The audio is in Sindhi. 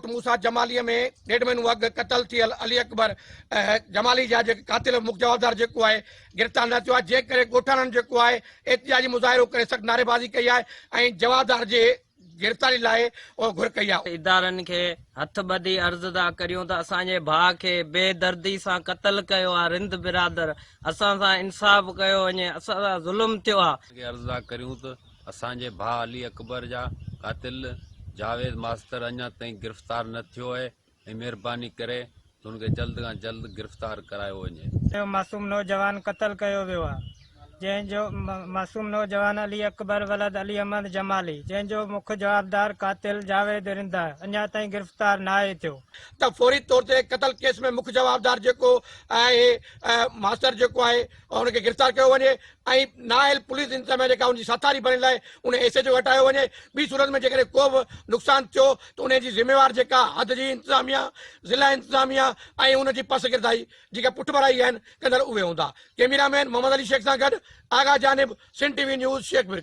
موسيٰ جمالي ۾ ڏيڍ مهينو اڳ قتل ٿيل علي اڪبر جمالي جا جيڪي قاتل مک جوابدار جيڪو آهي گرفتار نه ٿيو آهي جنهن ڪري ڳوٺاڻن جيڪو آهي احتجاجي مظاهرو ڪري سخت نعريبازي ڪئي آهي ۽ جوابدار جي گرفتاري لاء گهر ڪئي آهي. ادارن کي هٿ ٻڌي عرض ٿا ڪريون ته اسان جي ڀاء کي بي دردي سان قتل ڪيو آهي رند برادر اسان سان انصاف ڪيو وڃي اسان سان ظلم ٿيو آهي. کي عرض ٿا ڪريون ته اسان جي ڀاء علي اڪبر جا قاتل جاويد ماستر اڃا تائين گرفتار نه ٿيو آهي ۽ مهرباني ڪري ته ان کي جلد کان جلد گرفتار ڪرايو وڃي. جو معصوم نوجوان قتل ڪيو ويو آهي جنهن جو معصوم نوجوان علي اڪبر ولد علي احمد جمالي جنهن جو مک جوابدار قاتل جاويد رند آهي اڃا تائين گرفتار ناهي ٿيو. ته فوري طور تي قتل ڪيس ۾ مک جوابدار جيڪو آهي ماستر جيڪو آهي ان کي گرفتار ڪيو وڃي ۽ نااهل پوليس انتظاميا جيڪا ان جي ساٿاري بڻيل آهي ان ايس ايڇ او کي هٽايو وڃي ٻي صورت ۾ جيڪڏهن ڪو به نقصان ٿيو ته ان جي ذميوار جيڪا حد جي انتظاميا ضلع انتظاميا ۽ ان جي پسگردائي جيڪا پٺڀرائي آهن ڪندڙ اهي هوندا ڪيميرا مين محمد علي شيخ سان گڏ آغا جانب سنڌ ٽي وي نيوز شيخ برڪ.